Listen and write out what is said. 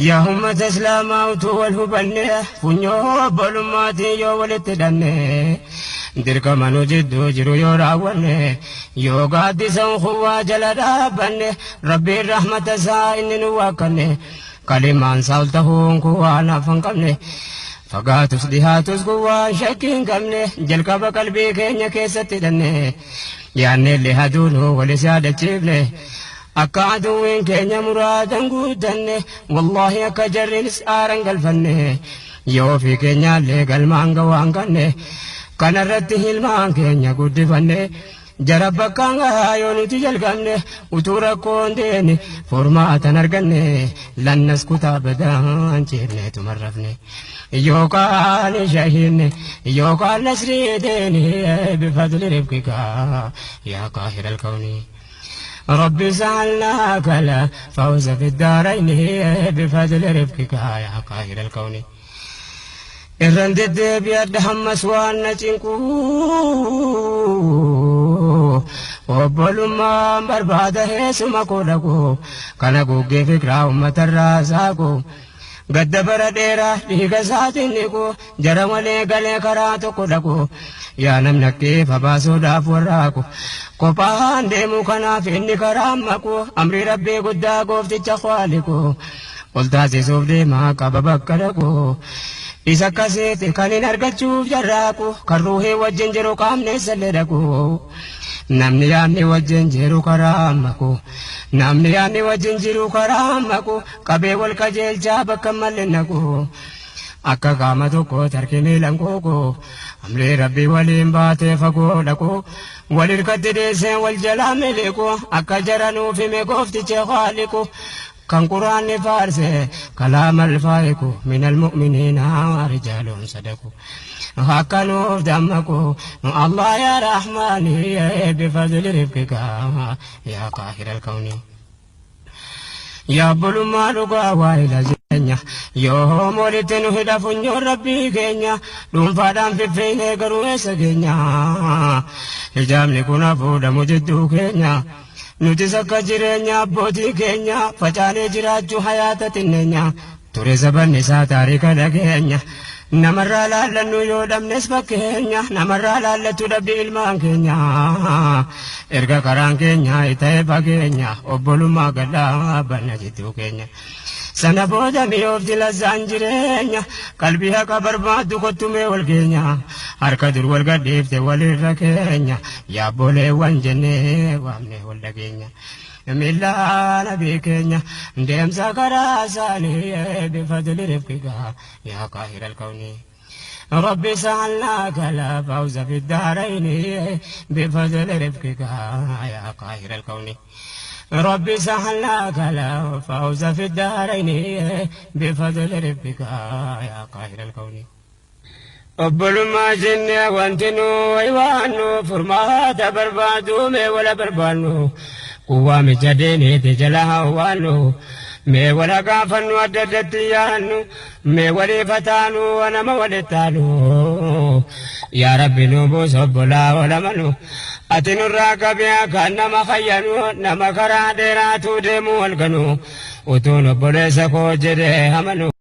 Yaa ummata Islaamaa utuu wal hubanne, funyoo obbolummaatiin yoo walitti hidhanne, dirqama nu jidduu jiru yoo raawwanne, yoo gaaddisa ukhuwwaa jala dhaabbanne, Rabbiin rahmata isaa inni nu waakkanne, kalimaan isaa ol tahuun kun waan hafa hin qabne, fagaatus dhihaatus kun waan shakkii hin qabne, jalqaba qalbii keenya keessatti hidhanne, yaannellee haduunuu walis yaadachiifne, Akka aduwwiin keenya muraadan guuttanne, wallaahi akka jarriinis aaran galfanne, yoo ofii keenyaallee galmaan ga'uu hanqanne, kanarratti ilmaan keenya guddifanne, jara bakkaan gahaa yoo nuti jalqabne, utuu rakkoon deene furmaatan arganne, lannas kutaa badaan ciifneetuma rafne. Yookaan shahiinne yookaan nasrii deene bifadli rifqikaa yaa qaahiral kawnii. ربي سألناك الفوز في الدارين بفضل رفقك يا قاهر الكون. Irran deddeebi'adha hammas waan na cinqu, obbolummaan barbaada heessuma koo dhaqu, kana guggee fikiraa uummatarraa saaqu, gadda bara dheeraa dhiiga isaatiin dhiqu, jara malee galee karaa tokko dhaqu. Yaa namni akkeef baasuudhaaf warraaqu, kophaan deemu kanaaf inni karaa maqu, amri rabbii guddaa goofticha khwaaliqu ol taasisuuf deemaa qaba bakka dhaqu. Isa akkasiiti kan hin argachuuf jarraaqu, kan ruuhii wajjin jiru qaamni sallee dhaqu. Namni yaadni wajjin jiru karaa maqu, namni yaadni wajjin jiru karaa maqu, qabee wal qajeelchaa bakka malle naqu. Akka qaama tokko tarki miilan quuqu, amrii rabbii waliin baatee fagoo dhaqu, wal hirkatti deessee wal jalaa miliqu, akka jara nuuf hime goofticha khaaliqu, kan quraanni faarse kalaama alfaayiqu, minal mu'miniina rijaaluun sadaqu. Akka nuuf dammaqu Allah yaa rahmaani bifadli rifqika yaa qaahira alkawni. Yaa obbolummaa dhugaa waa'ila jireenya, yoo walitti nu hidha funyoon rabbii keenya, dhuunfaadhaan fiffeenee garuu eessa keenya? Hijaabni kun hafuudhamu jidduu keenya, nutis akka jireenya abbootii keenya facaanee jiraachuu hayaata xinneenya ture, sabanni isaa taarika dhageenya. Namarraa laallannu yoo dhabnes fakkeenya, namarraa laallatu dhabdi ilmaan keenya, erga karaan keenya ta'e fageenya, obbolummaa gadhaabanna jidduu keenya. Sana booda mi'oofti lazzaan jireenya, qalbii haqa barbaaddu kottumee wal keenya, harka dur wal gadhiifte walirra keenya, yaabboleewwan jennee waamne wal dhageenya. Miilla nabii keenya deemsa karaa isaanii bifadli rifqika yaa qaahira alkawni. ربي سألناك الفوز في الدارين بفضل رفقك يا قاهر الكون. ربي سألناك الفوز في الدارين بفضل رفقك يا قاهر الكون. Obbolummaa jennee wanti nu waywaannu, furmaata barbaadu mee wala barbaannu, kuwaa micha deeniiti jala hawwaannu, mee wala gaafannu, adda addatti yaannu, mee waliif taanu, nama walittaanu. Yaa Rabbi nu buusa obbolaa walamanu, ati nurraa qabee kan nama fayyanu, nama karaa dheeraatu deemu wal ganu, utuun obboleessa koo jedhee amanu.